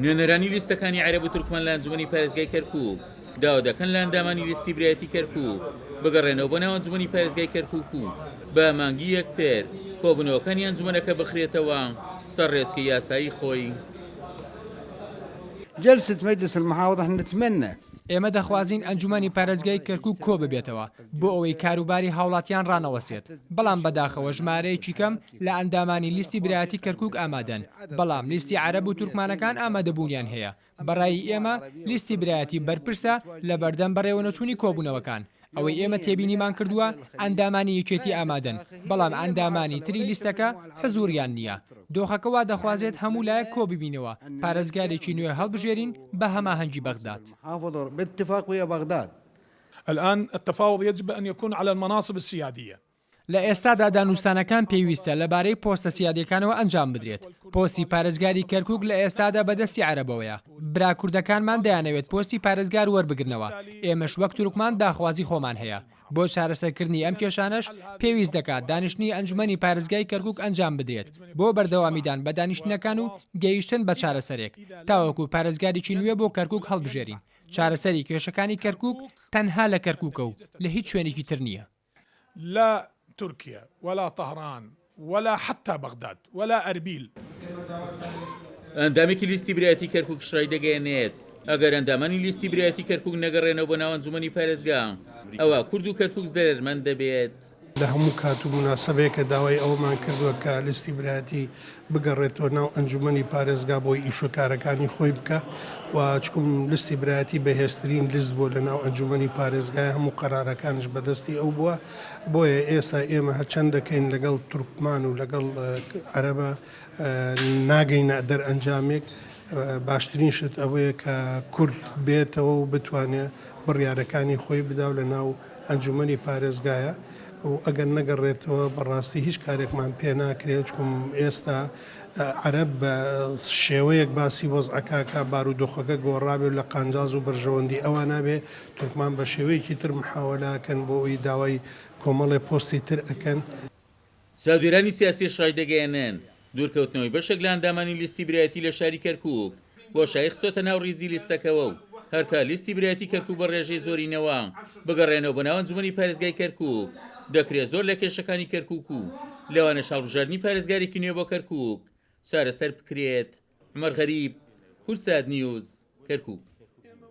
نوێنەرانی لیستەکانی عەرەب و تورکمان لە ئەنجومەنی پارێزگای کەرکوک داوا دەکەن لە ئەندامانی لیستی برایەتی کەرکوک بگەڕێنەوە بۆ ناو ئەنجومەنی پارێزگای کەرکوک و بە مانگی یەکتر کۆبوونەوەکانی ئەنجومەنەکە بخرێتەوە سەر ڕێچکەی یاسایی خۆی. جلسة مجلس المحافظة احنا نتمنى. ئێمە دەخوازین ئەنجومەنی پارێزگای کەرکوک کۆببێتەوە بۆ ئەوەی کاروباری هاوڵاتیان ڕانەوەستێت، بەڵام بەداخەوە ژمارەیەکی کەم لە ئەندامانی لیستی برایەتی کەرکوک ئامادەن، بەڵام لیستی عەرەب و تورکمانەکان ئامادەبوونیان هەیە، بەڕای ئێمە لیستی برایەتی بەرپرسە لەبەردەم بەڕێوەنەچوونی کۆبوونەوەکان، ئەوەی ئێمە تێبینیمان کردووە ئەندامانی یەکێتی ئامادەن، بەڵام ئەندامانی تری لیستەکە حزووریان نییە. دۆخەکە وا دەخوازێت هەموو لایەک کۆببینەوە، پارێزگارێکی نوێ هەڵبژێرین بە هەماهەنگی بەغداد. الآن التفاوض يجب أن يكون على المناصب السيادية. لە ئێستادا دانوستانەکان پێویستە لەبارەی پۆستە سیادیەکانەوە ئەنجام بدرێت، پۆستی پارێزگاری کەرکوک لە ئێستادا بەدەستی عەرەبەوەیە، برا کوردەکانمان دەیانەوێت پۆستی پارێزگار وەربگرنەوە، ئێمەش وەک تورکمان داخوازی خۆمان هەیە، بۆ چارەسەرکردنی ئەم کێشانەش پێویست دەکات دانیشتنی ئەنجومەنی پارێزگای کەرکوک ئەنجام بدرێت بۆ بەردەوامیدان بە دانیشتنەکان و گەیشتن بە چارەسەرێک تاوەکو پارێزگارێکی نوێ بۆ کەرکوک هەڵبژێرین، چارەسەری کێشەکانی کەرکوک تەنها لە کەرکوکە و لە هیچ شوێنێکی تر نییە. لا ترکیا ولا طهران ولا حتی بغداد ولا اربیل. ئەندامێکی لیستی برایەتی کەرکوکش ڕایدەگەیەنێت، ئەگەر ئەندامانی لیستی برایەتی کەرکوک نەگەڕێنەوە بۆ ناو ئەنجومەنی پارێزگا، ئەوا کورد و کەرکوک زەرەرمەند دەبێت. لە هەموو کات و موناسەبەیەکە داوای ئەوەمان کردووە کە لیستی برایەتی بگەڕێتەوە ناو ئەنجومەنی پارێزگا بۆی ئیش و کارەکانی خۆی بکا و چکم لیستی برایەتی بەهێزترین لیست بووە لە ناو ئەنجومەنی پارێزگای هەموو قەرارەکانیش بەدەستی ئەو بووە بۆیە ئێستا ئێمە هەرچەند دەکەین لەگەڵ تورکمان و لەگەڵ عەرەبە ناگەینە دەرئەنجامێک باشترین شت ئەوەیە کە کورد بێتەوە و بتوانێ بڕیارەکانی خۆی بدا و لە ناو ئەنجومەنی پارێزگایە و ئەگەر نەگەڕێتەوە بەڕاستی هیچ کارێکمان پێ ناکرێت چکم ئێستا عەرەب بە شێوەیەک باسی وەزعەکە ئەکا بارودۆخەکە گۆڕابێ و لە قانجاز و بەرژەوەندی ئەوانا بێ تورکمان بە شێوەیەکی تر محاوەلە ئەکەن بۆ ئەوی داوای کۆمەڵێ پۆستی تر ئەکەن. چاودێرانی سیاسیش ڕایدەگەیەنن، دوورکەوتنەوەی بەشێک لە ئەندامانی لیستی برایەتی لە شاری کەرکوک، بۆشایی خستۆتە ناو ڕیزی لیستەکەوە و هەرکات لیستی برایەتی کەرکوک بە ڕێژەی زۆرینەوە بگەڕێنەوە بۆ ناو ئەنجومەنی پارێزگای کەرکوک، دەکرێت زۆر لە کێشەکانی کەرکوک و لەوانەش هەڵبژاردنی پارێزگارێکی نوێ بۆ کەرکوک چارەسەر بکرێت. عومەر غەریب، کوردسات نیوز، کەرکوک.